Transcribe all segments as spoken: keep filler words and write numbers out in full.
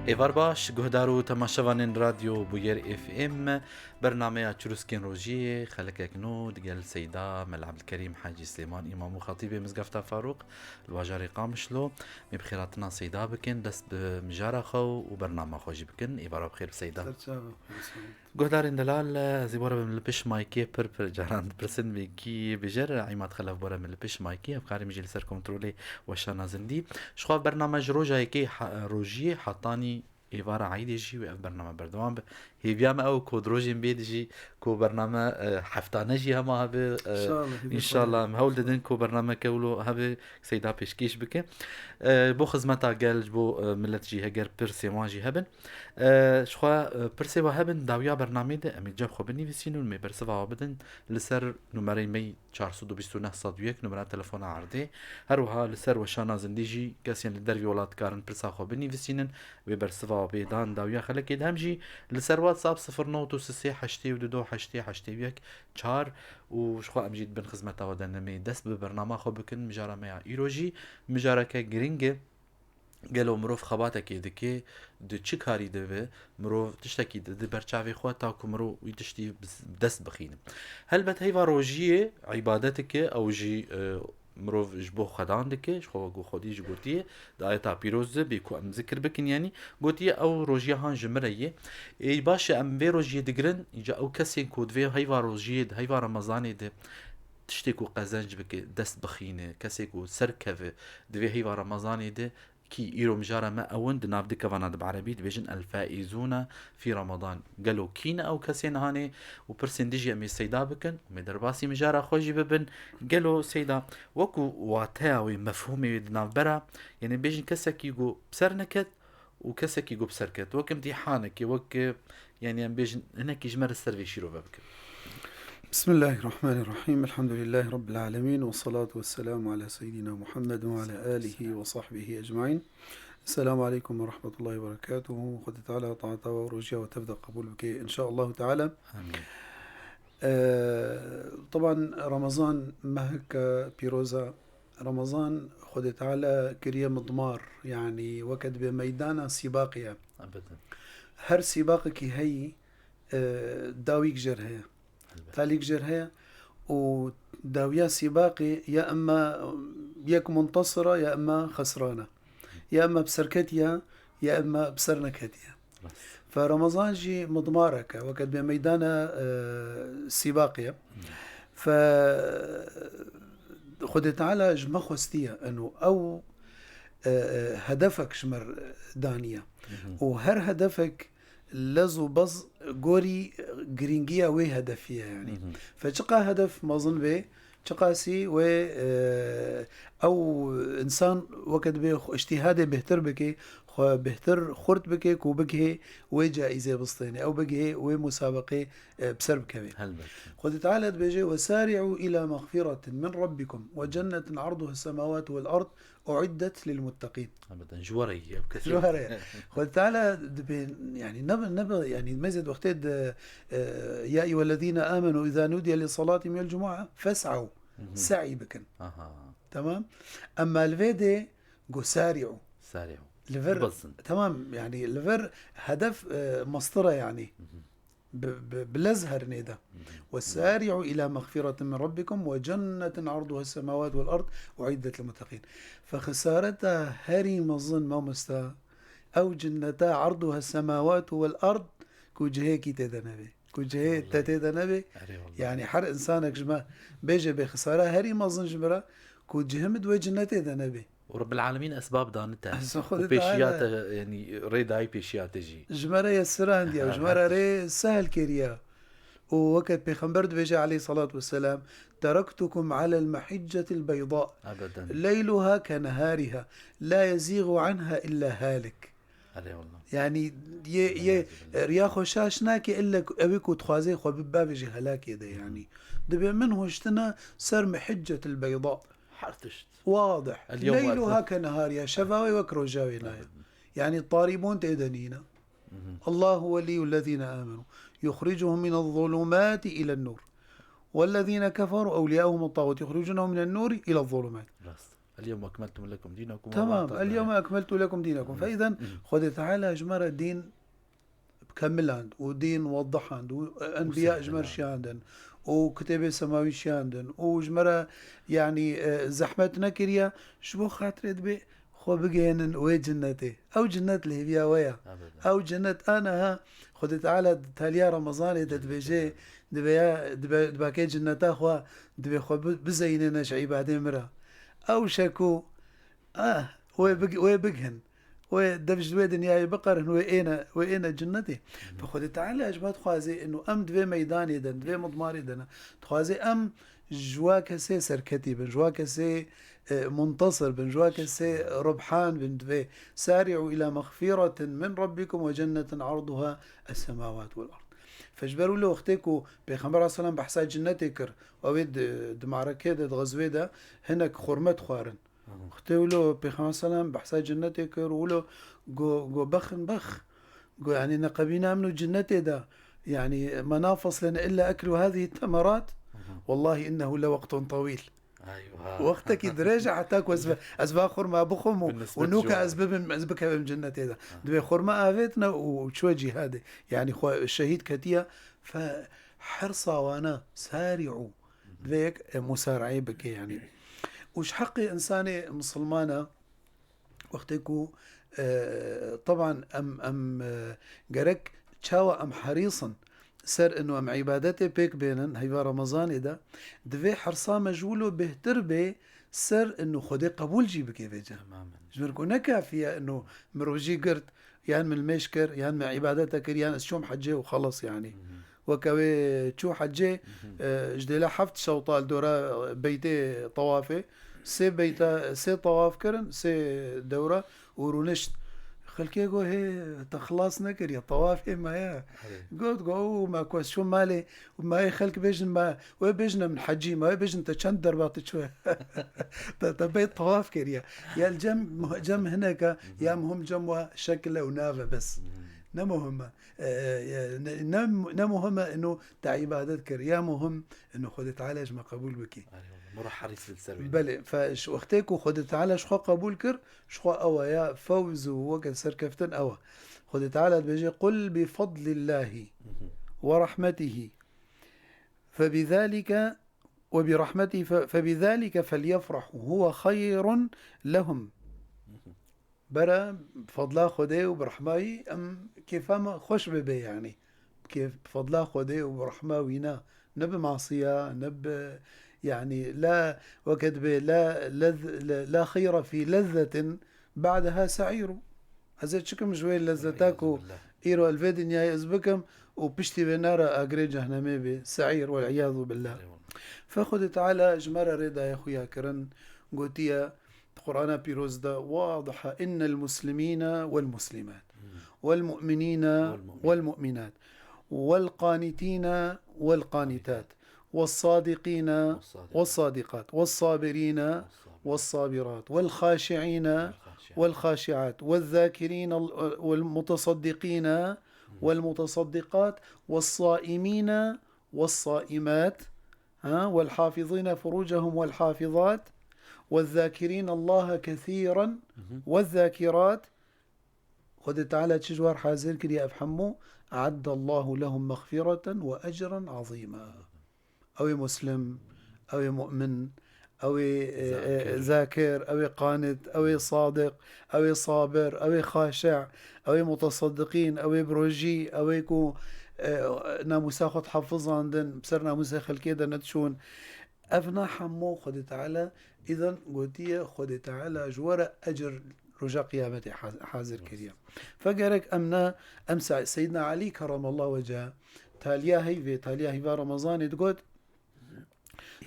Êvar baş, guhdar û temaşevanên Radyo Bûyer F M, bernameya Çirûskên Rojiyê, xelekek nû digel Seyda Mela Ebdilkerîm Hacî Silêman, Îmam û Xetîbê Mizgefta Farûq li bajarê Qamişlo. Em ê bi xêrhatina Seyda bikin, dest bi mijara xwe û bernama xwe jî bikin. Êvara bi xêr bi Seyda. Serçava, Guhdarên delal, ez ê bore bim li pişt maykê, pir pir caran dipirsin, vê kî bêjer, Îmad Xelef bore min li pişt maykê, hevkarê min jî li ser kontrolê Weşana Zindî. Ji xwe bername ji roja yekê ha-, rojiyê hetanî êvara eydê jî wê ev bername berdewam be. Hêviya me ew ku di rojên bê de jî ku bername, e, heftane jî hema hebe, e, Înşallah, hêvî înşallah Xwedê. Em hewl didin ku bernameke wilo hebe, Seyda pêşkêş bike. E, bo xizmeta gel, ji bo, e, milet jî heger pirsê wan jî hebin. E, ji xwe, e, pirsê we hebin, dawiya bernamê de em ê cem xwe binivîsînin û em ê bersiva we bidin li ser numereyê me yê çar sed û bîst û neh sed û yek, numera telefona erdê. Her wiha li ser Weşana Zindî jî kesên li dervî welat dikarin pirsa xwe binivîsînin, wê bersiva we bê dan dawiya xelekê de. Hem jî li ser WhatsApp sifir nod û sê heştê û du heştê heştê û yek çar û ji xwe em jî dibin xizmeta we de, em ê dest bi bernama xwe bikin. Mijara me ya îro jî mijareke giring e. Gelo mirov xebatekê dike, di çi karî de be, mirov tiştekî dide ber çavê xwe, ta ku mirov wî tiştî bi dest bixîne. Helbet heyva rojiyê îbadetek e, ew jî, e, mirov ji bo Xwedan dike, ji xwe wek Xwedî jî gotiye, di ayeta pîroz de bê ku em zikir bikin, yanî gotiye, ew rojiya han ji min re ye. Ê, baş e, em vê rojiyê digirin, îca ew kesên ku di vê heyva rojiyê de, heyva Remezanê de tiştê ku qezenc bike, dest bixîne, kesê ku serkeve di vê heyva Remezanê de, kî îro mijara me ew in, di nav du kevana de bi erebî dibêjin el faizûne fî Ramadan. Gelo kî ne ew kesên hanê û pirsên dijî em ê Seyda bikin û em ê derbasî mijara xwe jî bibin. Gelo Seyda, wekû wateya wê, mefhûmê wê di navbera, yanî bêjin kesekî ku bi ser neket û kesekî ku bi ser ket. Wek imtîhanekê, wek, yanî em bêjin hinekî ji me re ser vê şîrove bikin. بسم الله الرحمن الرحيم. الحمد لله رب العالمين، والصلاة والسلام على سيدنا محمد وعلى آله وصحبه أجمعين. السلام عليكم ورحمة الله وبركاته. Xwedê Teala taata we û rojiya we tev de qebûl bike, inşaallahu teala. Amîn. Ee, teban Remezan meheke pîroz e. Remezan Xwedê Teala kiriye midmar, yanî weke dibe meydana sîbaqê ye. Elbette. Her sîbaqekî heyî, e, dawîk jêr heye. Elbette. Talîk jêr heye û dawiya sîbaqê ya ema yek muntasir e, ya ema xesran e. Ya ema bi ser ketiye, ya ema bi ser neketiye. Rast. Fe Remezan jî midmarek e, weke dibe meydana, e, sîbaqê ye. Fe Xwedê Teala ji me xwestiye, eno ew, e, e, hedefek ji me re daniye. Û her hedefek lez û bez gorî girîngiya wê hedefî ye, yanî. Fe çiqa hedef mezin be, çiqasî wê, e, ew însan weke dibe xwe îctîhadê bêhtir bike, xwe bêhtir xurt bike ku bigihê wê caîzê bistêne, ew bigihê wê musabeqê, e, bi ser bikeve. Helbet. Xwedê Teala dibêje, "وسارعوا إلى مغفرة من ربكم وجنة عرضها السماوات والأرض أعدت للمتقين." Helbet, ji we re ye, ev kesê. Ji we re ye. Xwedê Teala dibê, yanî nebe, nebe, yanî mezêd wextê de, e, "يا أيها الذين آمنوا إذا نودي للصلاة من يوم الجمعة فاسعوا." Se'y bikin. Aha. Tamam. Emma li vê de go "سارعوا". Sari'u. Li vir, Bibasin. Tamam, yanî li vir hedef, e, mestira, yanî. Bi, bi, bi lez herinê de. "وسارعوا إلى مغفرة من ربكم وجنة عرضها السماوات والأرض أعدت للمتقين." Fe xisareta herî mezin, mamosta, ew cinneta "عرضها السماوات والأرض", ku cihêkî tê de nebe. Ku cihê te tê de nebe. Erê wallah. Yanî her însanek ji me bêje bê xisara herî mezin ji min re, ku cihê min di wê cinnetê de nebe. Û Rebbil Alemîn esbab dane te. Xwedê Û pêşiya Teala te, yanî rê dayî pêşiya te jî. Ji me re yesir andiye, ji me re rê sehil kiriye. Û weke Pêxember dibêje aleyhissalatu vesselam, "تركتكم على المحجة البيضاء، Ebeden. ليلها كنهارها، لا يزيغ عنها إلا هالك." Erê wallah. Yanî yê, yê, Elhamdülillah. Riya xwe şaş nake illa ku, ew ê ku dixwaze xwe bibe bavêje helakê de, yanî. Dibê min huştina ser mihiccetil beyda. Her tişt. Wadih. El yewm Leyluha ekber. Kenehariha. Şeva wê wek roja wê nayê. Yanî tarîbûn tê de nîne. Allahu weliyyullezîne amenu. Yuxricuhum minez-zulumati ilen-nur. Wellezîne keferu ewliyauhumut-tağut yuxricunehum minen-nuri ilez-zulumat. Rast. اليوم أكملت لكم دينكم Tamam, ورضيت اليوم أكملت لكم دينكم. Fe îzen Xwedê Teala ji me re dîn kemiland û dîn wedihand û enbiya ji me re şiyandin û kitêbê semawî şiyandin û ji me re, yanî, e, zehmet nekiriye, ji bo xatirê dibê xwe bigihînin wê cinnetê. Ew cinnet li hêviya we ya. Ebeden. Ew cinnet a niha Xwedê Teala di taliya Remezanê de dibêje, dibe ya, dibe, dibakê cinneta xwe, dibê xwe bi-, bizeyînêne ji îbadê min re. Ew şe ku, ah, wê big-, wê bigihin. Wê dev ji wê dinyayê biqerin, wê êne, wê êne cinnetê. Bi Xwedê Teala ji me dixwazê, inu em di vê meydanê de, di vê midmarê de ne. Dixwazê em ji wa kesê serketî bin, ji wa kesê, e, muntasir bin, ji wa kesê ribhan bin, divê سارعوا إلى مغفرة من ربكم وجنة عرضها السماوات والأرض. Fe ji ber wilo wextê ku Pêxember aleyhisselam behsa cinnetê kir, ew ê di, di marekê de, di xezwê de hinek xurme dixwarin. Xwedê wilo Pêxember selam behsa cinnetê kir û wilo go, go bexin bex. Go, yanî, neqebîna min û cinnetê de, yanî, ما نافص لنا إلا أكل هذه التمرات. والله إنه لوقت طويل. Eywa. Wextekî dirêj e heta ku ez ve, ez va xurma bixwim û, û nûka ez bibim, ez bikevim cinnetê de. Divê xurma avêtine û çûye cîhadê. Yanî xwe şehîd ketiye. Fe hirsa wana, سارعوا. Divê yek, e, musarayê bike, yanî. Û ji heqê însanê misilmana, wextê ku, e, teban em, em, e, gerek çawa em herîs in ser inu em îbadetê pêk bênin, heyva Remezanê de, divê hirsa me ji wilo bêhtir bê ser inu Xwedê qebûl jî bike vê cem. Temamen. Ji ber ku ne kafî ye inu min rojî girt, yan min limêj kir, yan min îbadete kir, yan ez çûm hecê û xelas, yanî. Weke wê çû hecê, e, ji dêla heft şewta li dora beytê tewafê, sê beyta, sê tewaf kirin, sê dewra û rûnişt. Xelkê got, "Hê, te xilas nekiriye, tewafê me ye." Erê. Got, got, "Û me ku ez çûm malê, û me ê xelk bêjin me, wê bêjin min hecî, me wê bêjin te çend derba tu çûye." Te, te bê tewaf kiriye. Ya li cem, cem hineke, ya muhim cem wa şekil e û nav e bes. Ne muhim e. E, e, ne, ne, ne muhim e inu te îbadet kir. Ya muhim inu Xwedê Teala ji me qebûl bikî. Erê, wala, mero herîs li ser wê. Belê, fe ji wextê ku Xwedê Teala ji xwe qebûl kir, ji xwe ew e ya fewz û weke serkeftin ew e. Xwedê Teala dibêje, "قل بفضل الله ورحمته فبذلك، وبرحمته ف-، فبذلك فليفرحوا هو خير لهم." Bere bi fadla Xwedê û bi rehma wî em kêfa me xweş bibe, yanî. Kêf, bi fadla Xwedê û bi rehma wî ne, ne bi masiya, ne bi, yanî, la, weke dibê, la, lez-, la, لا خير في لذة بعدها سعير. Ez ê çikim ji wê lezzeta ku îro li vê dinyayê ez bikim û piştî vê nara agirê cehnemê bê, seîr, wel'iyâzu billâh. Fe Xwedê Teala ji me re rê daye xuya kirin, gotiye, Di Qur'ana Pîroz de wadiha, "إن المسلمين والمسلمات والمؤمنين والمؤمنات والقانتين والقانتات والصادقين والصادقات والصابرين والصابرات والخاشعين والخاشعات والذاكرين والمتصدقين والمتصدقات والصائمين والصائمات، ha, والحافظين فروجهم والحافظات، والذاكرين الله كثيرا، والذاكرات، Xwedê Teala çi ji war hazir kiriye ev hemû, "أعد الله لهم مغفرة وأجرا عظيما." Ew ê muslim, ew ê mu'min, ew ê, e, e, zakir, ew ê qanit, ew ê sadiq, ew ê sabir, ew ê xaşe, ew ê mutasaddiqîn, ew ê bi rojî, ew ê ku, e, namûsa xwe dihefizandin, bi ser namûsê xelkê de nediçûn. Ev na hemû Xwedê Teala, îdan gotiye, Xwedê Teala ji we re ecir roja qiyametê haz-, hazir kiriye. Fe gerek em na, em Sa-, Seyyidina Elî kerremallahu weceheh, taliya heyvê, taliya heyva Remezanê digot,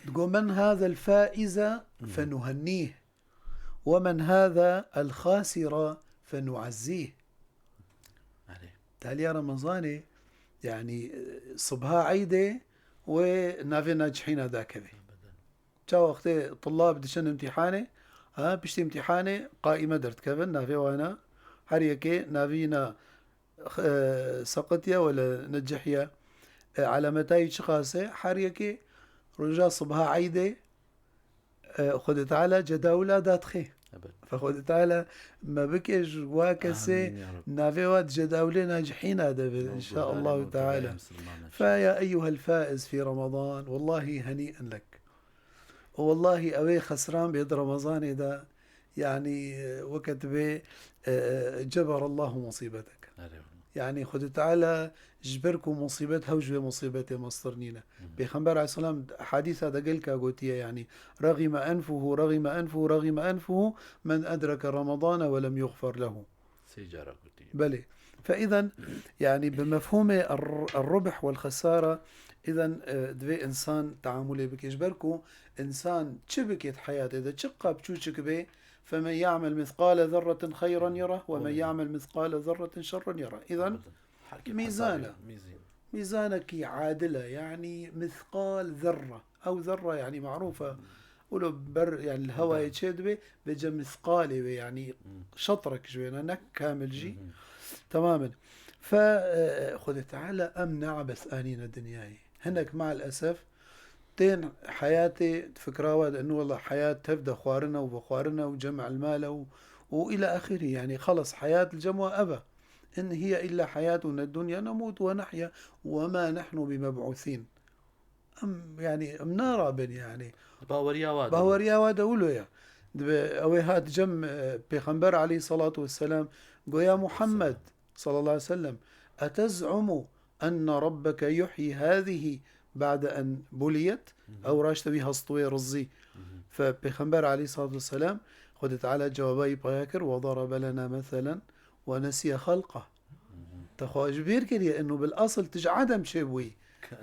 Digo, "من هذا الفائز فنهنيه، ومن هذا الخاسر فنعزيه." Erê. Taliya Remezanê, yanî, e, sibha eydê wê navê na cihîna dakevê. Ebeden. Ça wextê tulab diçin imtîhanê, ha, piştî imtîhanê qaîme derdikevin, navê wana, her yekê navî na e, seqitiye wele necihiye. E, alameta yî çiqas e? Her yekê roja sibha eydê, E, Xwedê Teala cedawila dadixê. Ebed. Fe Xwedê Teala me bike ji wa kesê Amîn ya Rab. navê wa di cedawilê nacihîna de be, Ew înşa Allahu Teala. Fe ya eyyuhel faiz fî Ramadan, wellahî henî'en lek. Û wellahî ewê xesran bê di Remezanê de, yanî, e, weke tu bê, e, e, ceberallahu musîbetek. Erê wele. Yanî Xwedê Teala ji ber ku musîbet hew ji wê musîbetê mestir nîne. Hı hı. Pêxember aleyhisselam hadîsa de gelka gotiye, yanî, "Ragîme enfuhu, ragîme enfuhu, ragîme enfuhu, men edreke Ramadane ve lem yuxfer lehu." Sê cara gotiye. Belê. Fe îzen, yanî bi mefhûmê er-, er-rubh wel xesara, îzen, e, divê însan teamulê bike. Ji ber ku însan çi bike di heyatê de, çi qap çûçik bê, "Femen ya'mel mithqale zerretin xeyran yerah, ve men ya'mel mithqale zerretin şerran yerah." Îzen, Her kim mîzana. hesabê, mîzîn. Mîzanekî adil e, yanî mithqal zerre. Ew zerre, yanî, marûf e. Wilo ber, yanî, li hewayê çê dibe, bêje mithqalê wê, yanî, şetrek ji wê ne, ne kamil jî. Temamen. Fe, e, Xwedê Teala em neabes anîne dinyayê. Hinek, maalesef, tên heyatê fikra we de, inu wela heyat tev de xwarine û vexwarine û cem'el mal e û, û ila axirî. Yanî, xelas, heyat li cem we ev e. "In hiye illa heyatuna dunya nemûtu ve nehya ve ma nehnu bimeb'ûsîn." Em, yanî, em narabin, yanî. Baweriya wa de. Baweriya wa de wilo ye. Dibe, ew ê hat cem, e, Pêxember aleyhissalatu vesselam, go, "Ya Muhammed, sallallahu aleyhi ve sellem, etez'umu enne rabbeke yuhyi hâzihi ba'de en buliyet?" Hı hı. Ew raşte wî hestûyê rizî. Hı hı. Fe Pêxember aleyhissalatu vesselam, Xwedê Teala cewaba wî paya kir, "Ve darabe lena meselen ve nesiye xelqa." Te xwe ji bîr kiriye, inu bil asl tu ji Adem çêbûyî.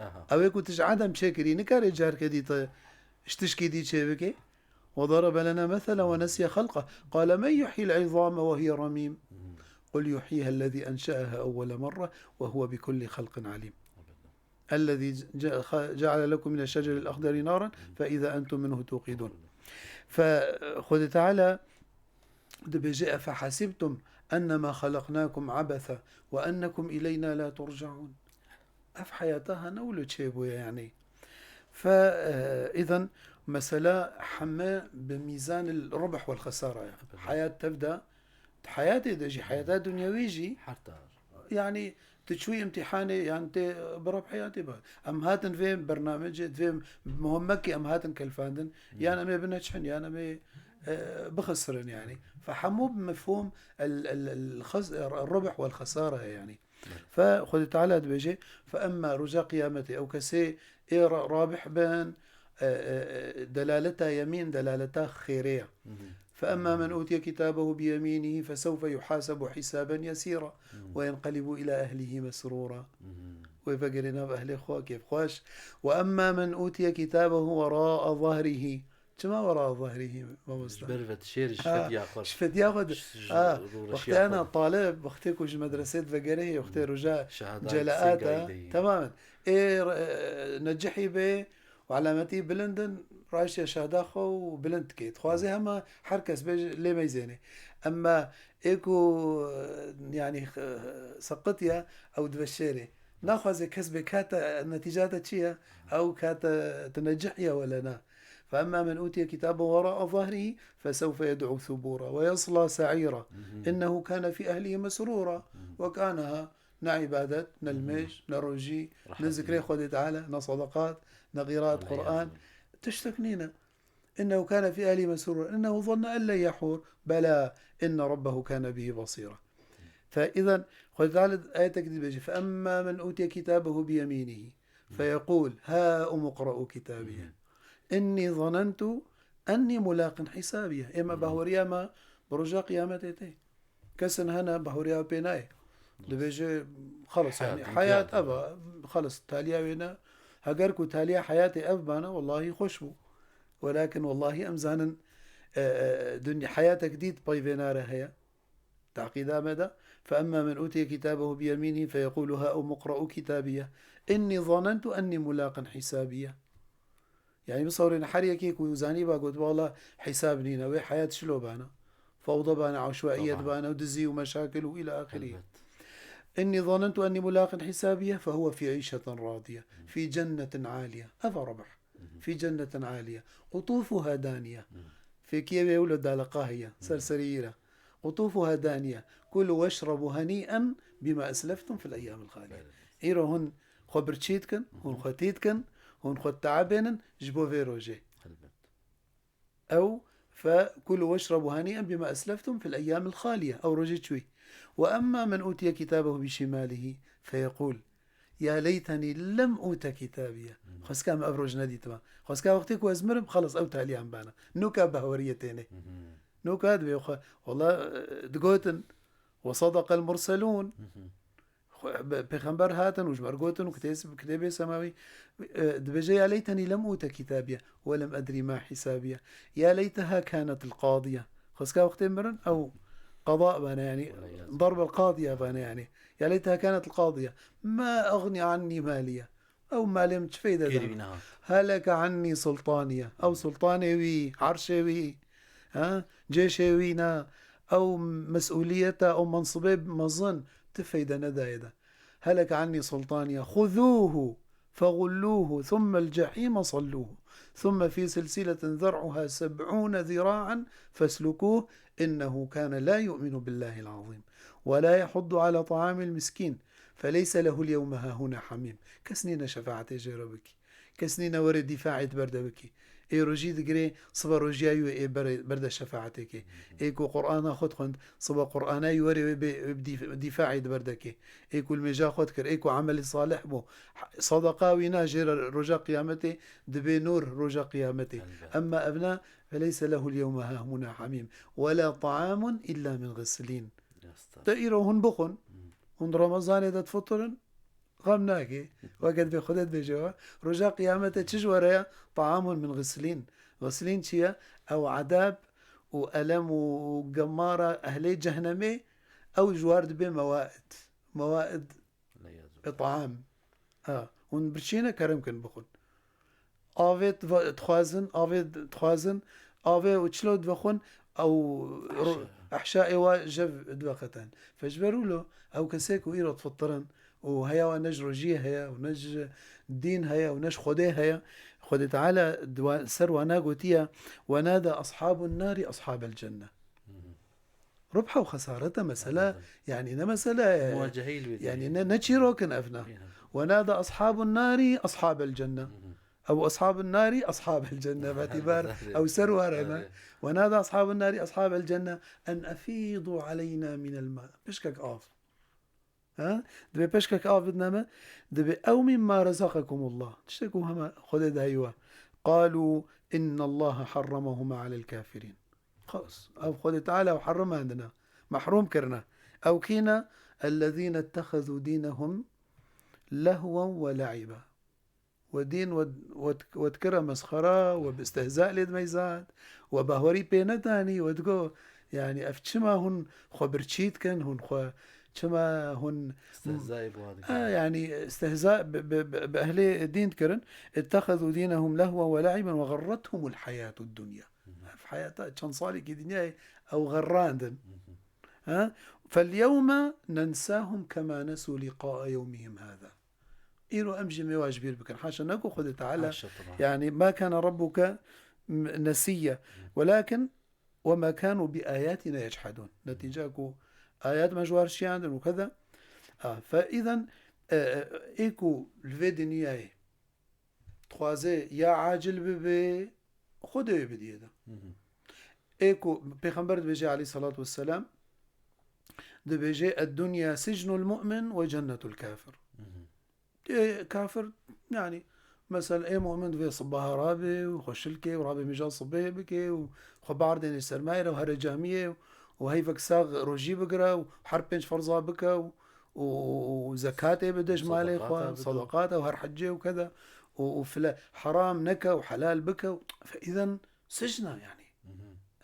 Aha. Ew ê ku tu ji Adem çêkirî, nikare carke dî te ji tişkî dî çêbike. Ve darabe lena meselen ve nesiye xelqa. Qale men yuhyil izame ve hiye ramîm. Qul yuhyiha ellezî enşe'eha ewwele merre ve huve bi kulli xelqin alîm. Ellezî ce-, ce-, ceale lekum mine şeceril ahderi naran fe îza entum minhu tuqidun. Fe Xwedê Teala dibêje, "Efehasibtum ennema xalaqnakum abetha ve ennekum ileyna la turcaun." Ev heyata hane wilo çêbûye, yanî. Fe, e, îzen mesela heme bi mîzanil rubh wel xesara ye. Heyat tev de, di heyatê de jî, heyata dunyewî jî, Her tar. yanî, tu çûyî imtîhanê, yan tê bi rebhê yan tê bi. Em hatin vê bernamecê, vê muhimmekê em hatin kelfandin, Hmm. yan em ê bineçin, yan em ê, e, bixisirin, yanî. Fe hemû bi mefhûm el, el, el xes-, el rubh wel xesara ye, yanî. Fe Xwedê Teala dibêje, fe emma roja qiyametê, ew kesê ê ra-, rabih bin, e, e, e, delaleta yemîn, delaleta xêrê ye. Hı hı. Fe emma men utiye kitabehu bi yemînihî fesewfe yuhasebu hisaben yesîra Hı. ve yenqelibu ila ehlihi mesrûra. Hı hı. Wê vegerê nav ehlê xwe kêfxweş. Ve emma men utiye kitabehu wera'a zahrihî. Çima wera'a zahrihî, mamosta? Ji ber ve dişêr, ji Ha, fediya xwe. ji fediya xwe di-, Ji, ji ha, rûreşiya wextê ana xwe. talib, wextê ku ji medresê divegerê, wextê roja Şehada celaat sêngayî e, de yî. temamen. Ê, e, necihî bê, û alametî bilind in, raştiye şehda xwe û bilind dike. Dixwaze hema her kes bê lê meyzênê. Emma ê ku, e, yanî, e, seqitiye, ew diveşêrê. Naxwaze kes bê kate, netîca te çi ye? Ew kate tu necih ye wele na? Fe emma men utiye kitabehu wera'a zahrihi fesewfe yed'u thubura ve yesla sa'îra. Hı hı. Innehu kane fî ehlihi mesrûra. Hı hı. Wek anaha ne îbadet, ne Hı hı. limêj, ne rojî, ne Rehet zikrê nîne. Xwedê Teala, ne sedeqat, ne qîraat Wele Quran. yazık. Tiştek nîne. Innehu kane fî ehlihi mesrûra. Innehu zanne en len yehûr. Bela, inne rabbehu kane bihi basîra. Fe îzen, Xwedê Teala ayetek dî dibêje, "Fe emma men utiye kitabehu bi yemînihî. Fe yeqûl, ha umuqra'u kitabiye. Innî zanentu ennî mulaqin hisabiye." Ême Hı. bahweriya me bi roja qiyametê tê. Kesin hene bahweriya pê nayê. Dibêje, xelas, Heyat yanî, imtiyaz heyat dibe. ev e, xelas, taliya wê ne. Heger ku taliya heyatê ev bana, wellahî xweş bû. Welakin wellahî em zanin, e, e, dunya, heyatek dît pey vê nare heye. Teqîda me de, "Fe emma men utiye kitabehu bi yemînî fe yeqûlu ha umuqra'u kitabiyeh. Innî zanentu ennî mulaqin hisabiyeh." Yanî, bisewrêne her yekê ku zanîba got, "Wala hesab nîne, wê heyat şilo bana. Fewda bana, eşwaiyet Taban. bana, dizî û meşakil û ila axirî. Elbet. Innî zanentu ennî mulaqin hisabiye, fe huve fî îşetin radiye, fî cennetin aliye." Ev e rebh. في جنة عالية قطوفها دانية. Fêkiyê wê wilo daleqa heye, ser serî î re. قطوفها دانية. كلوا واشربوا هنيئا بما أسلفتم في الأيام الخالية. Îro hûn xwe birçî dikin, hûn xwe tî dikin, hûn xwe teebênin ji bo vê rojê. Elbet. Ew, فكلوا واشربوا هنيئا بما أسلفتم في الأيام الخالية. Ew rojê çûyî. وأما من أوتي كتابه بشماله فيقول يا ليتني لم أوت كتابيه. Xwesika min ev roj nedîtime. Xwesika wextê ku ez mirim, xelas ew taliyan bana. Nuka behweriyê têne. Nuka dibê xwe, wela, e, digotin, وصدق المرسلون. Xwe-, be-, pêxember hatin û ji me re gotin û kitês-, kitêbê semawî, e, dibêje, يا ليتني لم أوت كتابيه ولم أدر ما حسابيه يا ليتها كانت القاضية. Xwesika wextê mirin, ew qada bane, yanî, ضرب القاضية bane, yanî. يا ليتها كانت القاضية ما أغنى عني ماليه. Ew malê min çi feyde da? هلك عني سلطانيه. Ew sultanê wî, erşê wî, ha? Cêşê wî na, ew mesûliyeta, ew mensibê mezin ti feyde nedaye de. هلك عني سلطانيه خذوه فغلوه ثم الجحيم صلوه ثم في سلسلة ذرعها سبعون ذراعا فاسلكوه إنه كان لا يؤمن بالله العظيم ولا يحض على طعام المسكين فليس له اليوم هاهنا حميم. Kes nîne şefaetê jê re bikî. Kes nîne were dîfaê di ber de bikî. Ê rojî digirê, sibe rojiya wê ê bere-, berde şefaetê kê. Ê ku Qur'ana xwe dixwend, sibe Qur'ana wê were wê bê, wê dîf-, dîfaê di ber de kê. Ê ku limêja xwe dikir, ê ku emelê salih bû. H-, sedeqa wî na jê re roja qiyametê, dibê nûr roja qiyametê. Elbet. Emma ev na, فليس له اليوم هاهنا حميم ولا طعام إلا من غسلين. Ya estağfurullah. Te îro hûn bixwin, hûn di Remezanê de difitin, xem nake. Weke dibê Xwedê dibêje we, roja qiyametê çi ji we re ye? طعام من غسلين. Xislîn çi ye? Ew edab û elem û gemara ehlê cehnemê, ew ji war dibê mewaid. Mewaid. It'am. Ha, hûn birçîne kerem kin bixwin. Avê diva-, dixwazin, avê dixwazin, avê û çilo divexwin, ew ro-, ehşa ê wa jev diveqeten. Fe ji ber wilo, ew kesê ku îro difitirin û heya wa ne ji rojiyê heye û ne ji dîn heye û ne ji Xwedê heye, Xwedê Teala di wa-, ser wana gotiye, "Ve nada ashabun nari ashabel cenne." Ribha û xesareta mesele, yanî ne mesele, yanî ne, ne çîrok in ev ne. Ve nada ashabun nari ashabel cenne. Ew ashabun nari ashabel cenne, betibar ew ser ware ne. Ve nada ashabun nari ashabel cenne en efîdu aleyna minel ma. Pişkek av. Ha? Dibê pişkek av bidine me, dibê ew mimma rezaqakumullah. Tiştek ku hema Xwedê daye we. Qalu innallaha harramahuma alel kafirin. Xelas. Ev Xwedê Teala ew herimandine. Mehrûm kirine. Ew kî ne? Ellezîne ittehezû dînehum lehwen ve le'iba. We dîn we, we, we dikire mesxera, we bi istehza lê dimeyzand, we bahwerî pê nedanî, we digo, yanî ev çima hûn xwe birçî dikin, hûn xwe çima hûn Istehzayê bi wan dikin. Ha, yanî istehza bi, bi, bi, bi ehlê dîn dikirin. Ittehezû dînehum lehwen ve le'iben ve xerrethumul heyatud dunya. Ev heyata çend salekî dinyayê ew xerrandin. Ha? Felyewme nensahum kema nesu liqa'a yewmihim hâzâ. Îro em jî mêwa ji bîr bikin. Haşa, ne ku Xwedê Teala, Haşa, taban. Yanî, "Ma kana rabbuke m-, nesiyya." Welakin, "Ve ma kanu bi ayatina yechadun." Netîca ku ayet me ji war şiyandin û keda. A, fe îzen, e, e, ê ku li vê dinyayê dixwaze ya acil bibe, Xwedê wê bidiyê de. Ê ku Pêxember dibêje aleyhissalatu vesselam, dibêje, "Eddunya sicnul mu'min ve cennetul kafir." Ê kafir, yanî, mesela, ê mu'min divê sibaha rabe û xweşilkê û rabe mîja sibê bike û xwe bardêne sermayê re û here camiyê û heyvek sax rojî bigire û her pênc ferza bike û, û, û zekatê bide ji malê xwe, Sadaqata bide. Sadaqata û her hecê û keda û, û file heram neke û helal bike û, fe îzen sicna, yanî.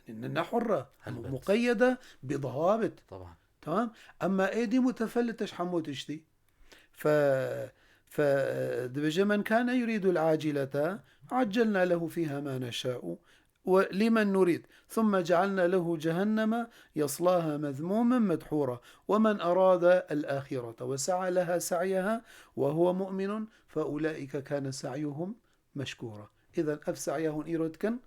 Yanî ne, ne hurre, Elbet. Muqeyyede bi dawabit. Taban. Tamam? Emma êdî mutefellite ji hemû tiştî. Fe, fe, dibêje, "Men kane yuridul acilete, accelna lehu fiha ma neşa'u ve limen nurid. Thumme cealna lehu cehenneme yaslaha mezmumen medhura. Ve men arada el ahirete ve sa'a leha sa'yaha ve huve mu'minun fe ulaike kane sa'yuhum meşkura." Îzen ev se'ya hûn îro dikin,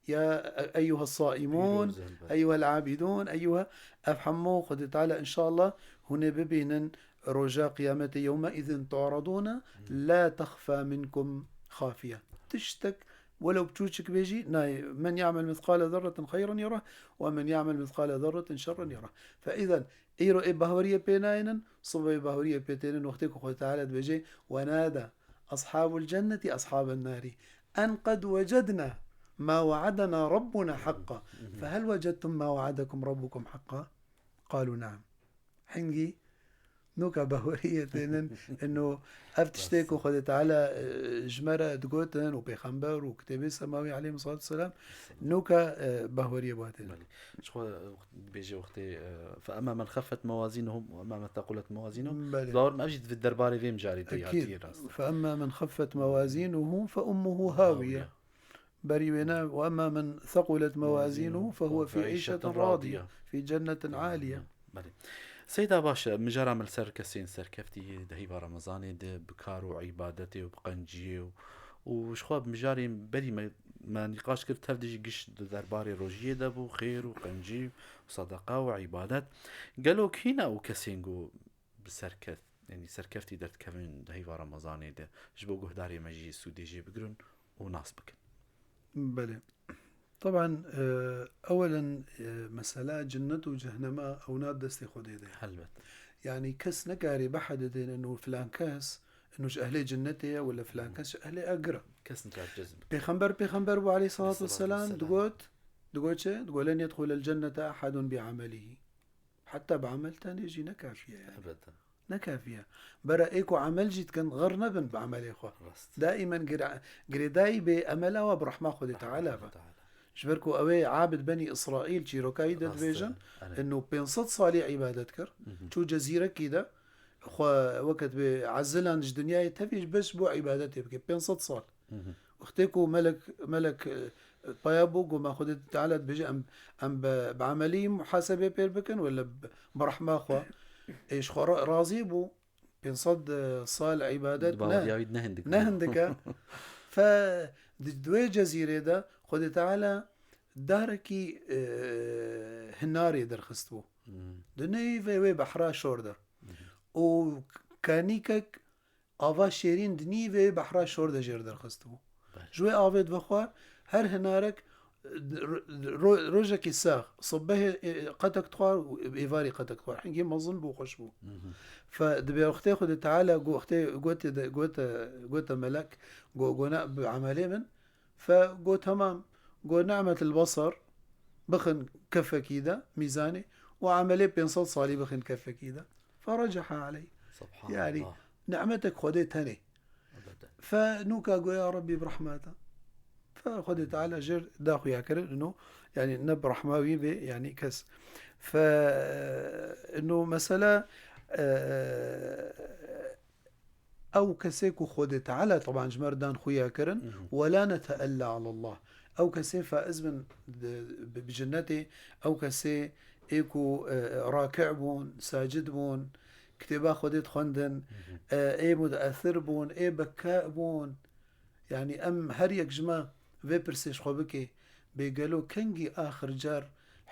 ya eyyuha sa'imun, Pîroz e, elbet. Eyyuha abidun, eyyuha, ev hemû Xwedê Teala inşallah hûn ê bibînin roja qiyametê, yewme izin tu'radûne, la texfa minkum xafiye. Tiştek, welew biçûçik bê jî, nayê. Men ya'mel mithqale zerretin xeyran yerah, we men ya'mel mithqale zerretin şerran yerah. Fe îzen, îro ê bahweriyê pê nayênin, sibê bahweriyê pê tênin, wextê ku Xwedê Teala dibêje, "Ve nada ashabul cenneti ashaben nari en qed wecedna ma we'adena rabbuna haqqa. Fe hel wecedtum ma we'adekum rabbukum haqqa?" Qalu na'am. Hingî nûka bahweriyê tênin, ino ev tiştê ku Xwedê Teala, e, ji me re digotin û pêxember û kitêbê semawî aleyhim salatu selam, nûka, e, bahweriyê ba tênin. Belê. Ji xwe, e, dibêje wextê, e, "Fe emma men xeffet mewazinuhum ve emma men thaqulet mewazinuhum." Belê. Bawer me ev jî di derbarê vê mijarê de Ekîd. Hatiye rast. "Fe emma men xeffet mewazinuhu fe ummuhu hawiye." Hawiye. Berî wêne, "Ve emma men thaqulet mewazinuhu fe huve fî Fî îşetin îşetin radiye, radiye. Fî cennetin aliye." Belê. Seyda, baş e, mijara me li ser kesên serkeftî yê di heyva Remezanê de bi kar û îbadetê û bi qenciyê û, û ji xwe bi mijarên berî me, me nîqaş kir, tev de jî giş di derbarê rojiyê de bû, xêr û qencî û sedeqa û îbadet. Gelo kî ne û kesên ku bi serkeft, yanî serkeftî derdikevin di heyva Remezanê de, ji bo guhdarê me jî sûdê jê bigirin û nas bikin? Belê. Taban, e, ewelen, e, mesela cennet û cehnema ew na destê Xwedê de ye. Helbet. Yanî kes nekarê behedidin ino filan kes, ino ji ehlê cennetê ye, wala filan kes ji ehlê agir e. Kes nikar cezm bike. Pêxember, pêxember bû aleyhissalatu Aleyhissalatu vesselam, vesselam. Digot, digot çi? Digot, "Len yedxulel cennete ahadun bi amelihi." Heta bi amel tenê jî ne kafiye yani. Elbette. Ne kafiye. Bera ê ku amel jî dikin, xir nebin bi amelê xwe. Rast. Daimen gire-, girêdayî bê emela we bi rehma Xwedê Teala be. Teala. Ji ber ku ew ê abid benî Îsraîl çîroka wî de Rast e. Dibêjin, Evet. ino pênc sed salî îbadet kir, Hı hı. çû cezîrekî de, xwe weke dibê ezilan ji dinyayê tevî bes bo îbadetê bike, pênc sed sal. Hı hı. Wextê ku melek, melek, e, paya bû, ku me Xwedê Teala dibêje, em, em bi, bi emelî muhasebê pêr bikin, wala bi, bi rehma xwe. Ê ji xwe ra-, razî bû. Pênc sed sal îbadet Di ne, baweriya wî ne hindik ne bû. Hindik e. Fe di, di wê cezîrê de Xwedê Teala darekî, e, hinarê derxist bû. Hmm. Di nêvê wê behra şor de. Hı hı. Û kanîkek ava şêrîn di nîvê behra şor de jêr derxistibû. Belê. Ji wê avê divexwar, her hinarek, ro-, ro-, rojekî sax, sibehê, e, qetek dixwar û êvarî qetek dixwar. Hingî mezin bû, xweş bû. Hı hı. Fe dibê wextê Xwedê Teala go-, wextê gote de, gote, gote melek, go-, gona bi emelê min, Fe got, "Temam." Got, "Ni'metil basar, bixin kefekî de, mîzanê, û emelê pênc sed salî bixin kefekî de." Fe receha aleyh. Subhanallah. Yani, ni'metek Xwedê tenê. Ebeden. Fe nûka got, "Ya Rabbî, bi rehma te." Fe Xwedê Teala jêr da xuya kirin, ino, yani, ne bi rehma wî bê, yani, kes. Fe, ino, mesela, e, Ew kesê ku Xwedê Teala, teban, ji me re dan xuya kirin, Mhm. "Wela neteella alallah." Ew kesê faiz bin di, bi, bi cinnetê, ew kesê ê ku, e, rakî bûn, sacid bûn, kitêba Xwedê dixwendin, Mhm. e, ê muteesir bûn, ê bekâ bûn. Yani em her yek ji me vê pirsê ji xwe bike, bê gelo kengî axir car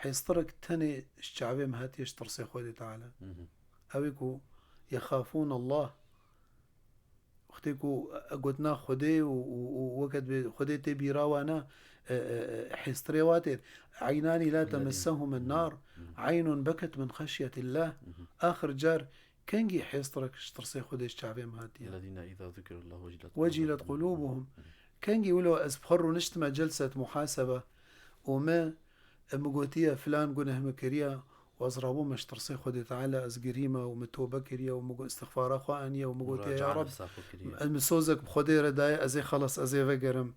hêstirek tenê ji çavê me hatiye ji tirsê Xwedê Teala? Mhm. Ew ê ku yexafûn Allah. Wextê ku gotina Xwedê û, û, û weke dibê Xwedê tê bîra wan e, e, e, e, hêstirê wa tê. "Eynanî la Ellezîne temessehum en-nar, Mhm. eynun beket min xeşyetillah." Mhm. Axir car kengî hêstirek ji tirsê Xwedê ji çavê min hatiye? "Ellezîne îzâ zukirallahu vecilet Vecilet qulûbuhum." Mhm. Kengî wilo ez bi xwe rûniştime celset muhasebe û me, e, min gotiye filan guneh min kiriye, û ez rabûme ji tirsê Xwedê Teala, ez girîme û min tobe kiriye û min got, istixfara xwe aniye û min gotiye, "Ya Muraca'a Reb, nefsa xwe kiriye. Ez min sozek bi Xwedê re daye, ez ê xelas, ez ê vegerim."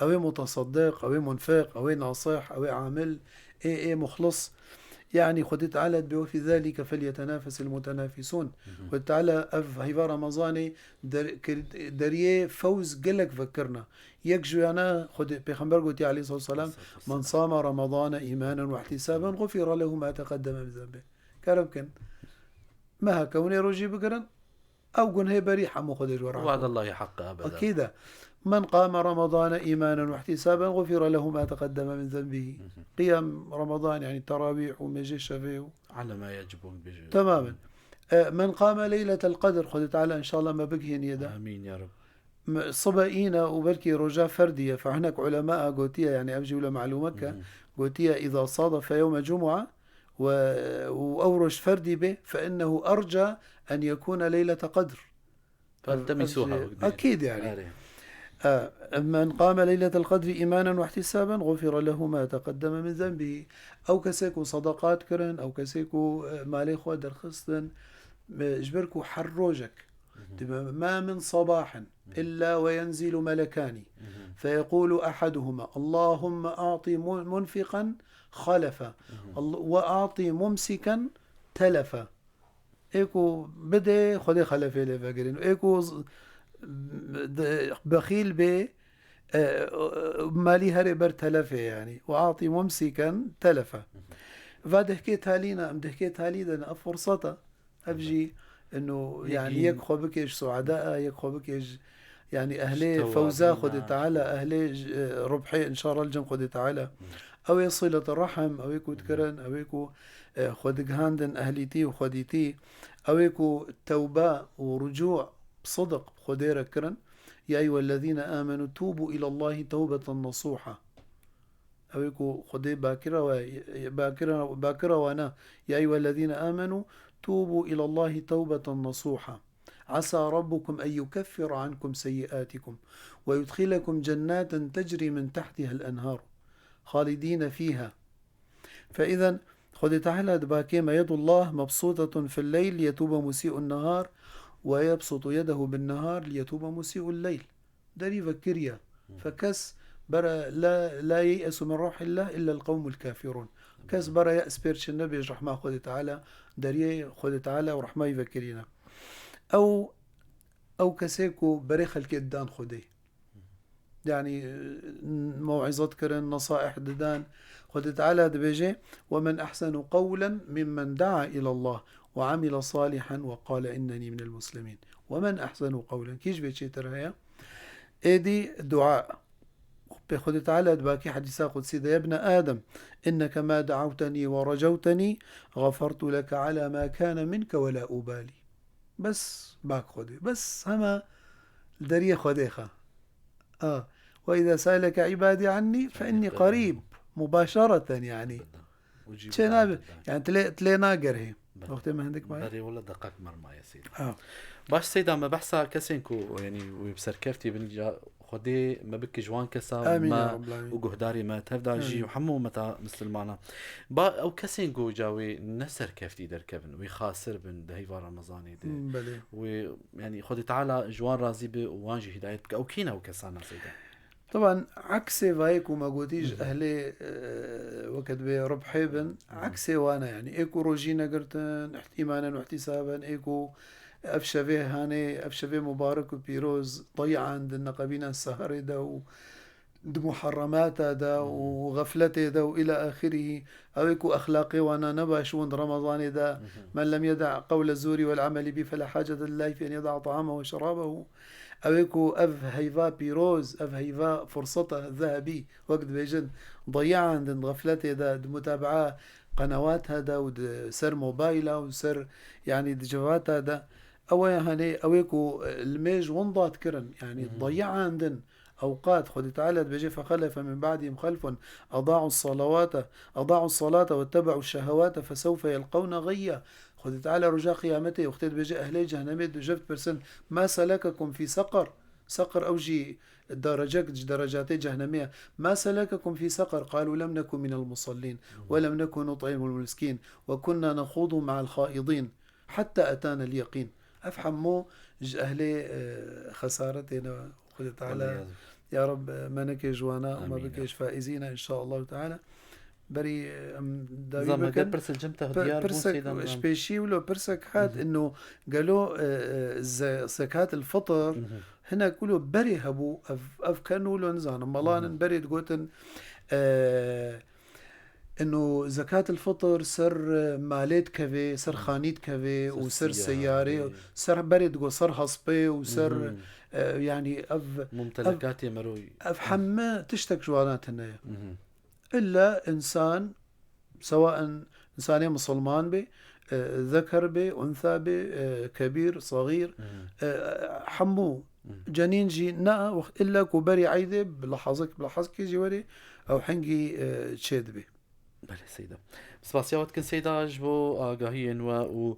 Ew ê muteseddiq, ew ê munfiq, ew ê nasih, ew ê amil, ê, ê muxlis. Yani Xwedê Teala dibê, "Ve fî zalike felyetenafesil mutenafisûn." Mhm. Xwedê Teala ev heyva Remezanê der-, kir-, deriyê fewz gelek vekirine. Yek ji yana Xwedê, Pêxember gotiye aleyhissalatu vesselam, "Men sama Ramadane îmanen ve ihtisaben, gufira lehu ma teqeddeme min zenbih." Kerem kin. Meha ke hûn ê rojî bigirin, ew gunhê berî hemû Xwedê ji we rahmet. Wa'dallahî haqq ebeda. Akîd e. من قام رمضان إيمانا واحتسابا غفر له ما تقدم من ذنبه. قيام رمضان، يعني تراويح ومجي شفي و- على ما يجب بجد. تماما. آه، من قام ليلة القدر، خدي تعالى إن شاء الله ما بقهن يدا. آمين يا رب. م-، صبا إينا وبلكي رجاء فردية، فهناك علماء قوتية، يعني أبجي ولا معلومك، قوتية إذا صادف يوم جمعة و-، وأورش فردي به، فإنه أرجى أن يكون ليلة قدر. فالتمسوها. أكيد يعني. آره. آه، من قام ليلة القدر إيمانا واحتسابا غفر له ما تقدم من ذنبه. ئەو کەسێک و سەدەقات کردن، ئەو کەسێک و، ئە، مالێ خۆ دەرخستن، م-، ji ber ku her rojek. Dibê, ما من صباح إلا وينزل ملكان فيقول أحدهما اللهم أعط م-، منفقا خلفا، ال-، وأعط ممسكا تلفا. Ê ku bidê, Xwedê xelefê lê vegirin. Ê ku z-, de-, bexîl bê, e, malî herê ber telefê, yani. وأعط ممسكا تلفا. Va dehkê talî ne, em dehkê talî de ne, ev furseta. Ev jî, inu, Yek yani, jî yek xwe bikê ji suada, yek xwe bikê ji, yani, ehlê Ji fewza tewabîna. Xwedê Teala, ehlê, e, rubhê, inşallah, li cem Xwedê Teala. Ew ê silet rahim, ew ê ku dikirin, ew ê ku, e, xwe digihandin ehlîtî û xwedîtî, ew ê ku tewbe û rucû bi sidiq bi Xwedê re kirin. يا أيها الذين آمنوا توبوا إلى الله توبة نصوحا. Ew ê ku Xwedê bakira we, bakira, bakira we ne. يا أيها الذين آمنوا توبوا إلى الله توبة نصوحا. عسى ربكم أن يكفر عنكم سيئاتكم ويدخلكم جنات تجري من تحتها الأنهار خالدين فيها. فإذا Xwedê Teala dibakê me, يد الله مبسوطة في الليل ليتوب مسيء النهار ويبسط يده بالنهار ليتوب مسيء الليل. Derî vekiriye. Fekes bere la, لا ييأس من روح الله إلا القوم الكافرون. Kes bere ye's pêr çi nebe ji rehma Xwedê Teala, deriyê Xwedê Teala û rehmayî vekirîne. Ew, ew kesê ku berê xelkê didan Xwedê. Yani, e, mew'izet kirin, nesaih didan. Xwedê Teala dibêje, ومن أحسن قولا ممن دعا إلى الله وعمل صالحا وقال إنني من المسلمين. ومن أحسن قولا. Kî ji vê çêtir heye? Êdî dua. Pê Xwedê Teala dibakê hedîsa qudsî de, يا ابن آدم إنك ما دعوتني ورجوتني غفرت لك على ما كان منك ولا أبالي. Bes bak Xwedê. Bes hema li deriyê Xwedê xe. A. وإذا سألك عبادي عني فإني قريب. مباشرة yani. Çê nabe. Yani tilê, tilê nagerhê. Wextê me hindik maye. Berê wele deqek mermaye seyda. Ha. Baş seyda, me behsa kesên ku, yani, wê bi serkeftî bin, ca Xwedê me bike ji wan kesa. Amîn ya Rabbel Alemin. Û guhdarê me tevda jî û hemû ummeta misilmana. Ba ew kesên ku ca wê ne serkeftî derkevin, wê xasir bin di heyva Remezanê de. Hmm, belê. Wê, yani, Xwedê Teala ji wan razî be û wan jî hidayet bike. Ew kî ne ew kesana seyda? Teban, eksê vayê ku me gotî ji ehlê, e, weke dibê ribhê bin, eksê wan e, yani, ê ku rojî negirtin, îmanen û îhtîsaben, ê ku ev şevê hanê, ev şevê mubarek û pîroz, dayandin, neqebîne seherê de û di muharremata de û xefletê de û ila axirî, ew ê ku exlaqê wana ne baş bûn di Remezanê de, من لم يدع قول الزور والعمل به فلا حاجة لله في أن يدع طعامه وشرابه. Ew ê ku ev heyva pîroz, ev heyva furseta zehebî, wek dibêjin, dayandin di xefletê de, di mutabaa qenewata de û di ser mobayla û ser, yani, di civata de. Ew ê hanê, ew ê ku, e, li mêj winda dikirin, yani, dayandin ewqat. Xwedê Teala dibêje, فخلف من بعدهم خلف أضاعوا الصلوات، أضاعوا الصلاة واتبعوا الشهوات فسوف يلقون غيا. Xwedê Teala roja qiyametê wextê dibêje ehlê cehnemê dibêje, dipirsin, ما سلككم في سقر؟ Seqir ew jî derecek ji derecatê cehnemê ye. ما سلككم في سقر؟ قالوا لم نك من المصلين ولم نك نطعم المسكين وكنا نخوض مع الخائضين حتى أتانا اليقين. Ev hemû ji ehlê, e, xesaretê ne. Xwedê Teala, ya Reb, me neke ji wana û me bike ji faîzî ne, inşaallahu teala. Berî, e, em dawî bikin. Pirsek ji pêşî wilo pirsek hat, ino gelo, e, e, ze-, zekat el fitr, hinek wilo berê hebû, ev, ev ken wilo nizanim. Melanin berê digotin, e, Ino zekat el fitr ser, e, malê dikeve, ser xanî dikeve û ser seyarê, ser berê digo ser hespê û ser, E, yanî ev, Mumtelekatê miroyî. Ev hemme tiştek ji wana tune ye. Mhm. Îlla însan, sewaen însanê misilman be, e, zeker be, unsa be, e, kebîr, saxîr, Mhm. e, hemû cenîn jî ne, wext îlla ku berî eydê bi lehazek, bi lehazekê jî werê, ew hingî, e, çêdibe. Belê Seyda. Spasiya we dikin Seyda ji bo agahiyên we û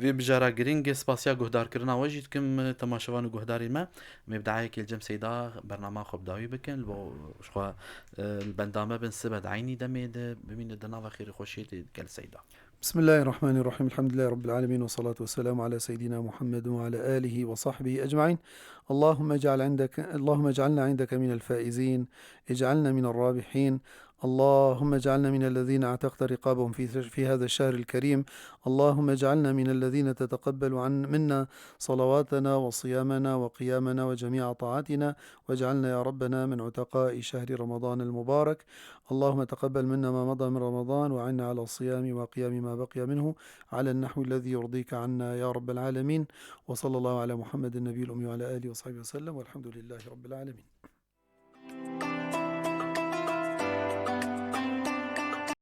vê mijara giring e. Spasiya guhdarkirina we jî dikim, e, temaşevan û guhdarên me. Em ê bi dayekê li cem Seyda bernama xwe bi dawî bikin. Li bo ji xwe, e, li benda me bin sibe di eynî demê de bimîne di nava xêr û xweşiyê de gel Seyda. بسم الله الرحمن الرحيم. الحمد لله رب العالمين، والصلاة والسلام على سيدنا محمد وعلى آله وصحبه أجمعين. اللهم اجعل عندك، اللهم اجعلنا عندك من الفائزين، اجعلنا من الرابحين. اللهم اجعلنا من الذين اعتقت رقابهم في، في هذا الشهر الكريم. اللهم اجعلنا من الذين تتقبل عن، منا صلواتنا وصيامنا وقيامنا وجميع طاعاتنا، واجعلنا يا ربنا من عتقاء شهر رمضان المبارك. اللهم تقبل منا ما مضى من رمضان، وأعنا على صيام وقيام ما بقي منه على النحو الذي يرضيك عنا يا رب العالمين. وصلى الله على محمد النبي الأمي وعلى آله وصحبه وسلم، والحمد لله رب العالمين.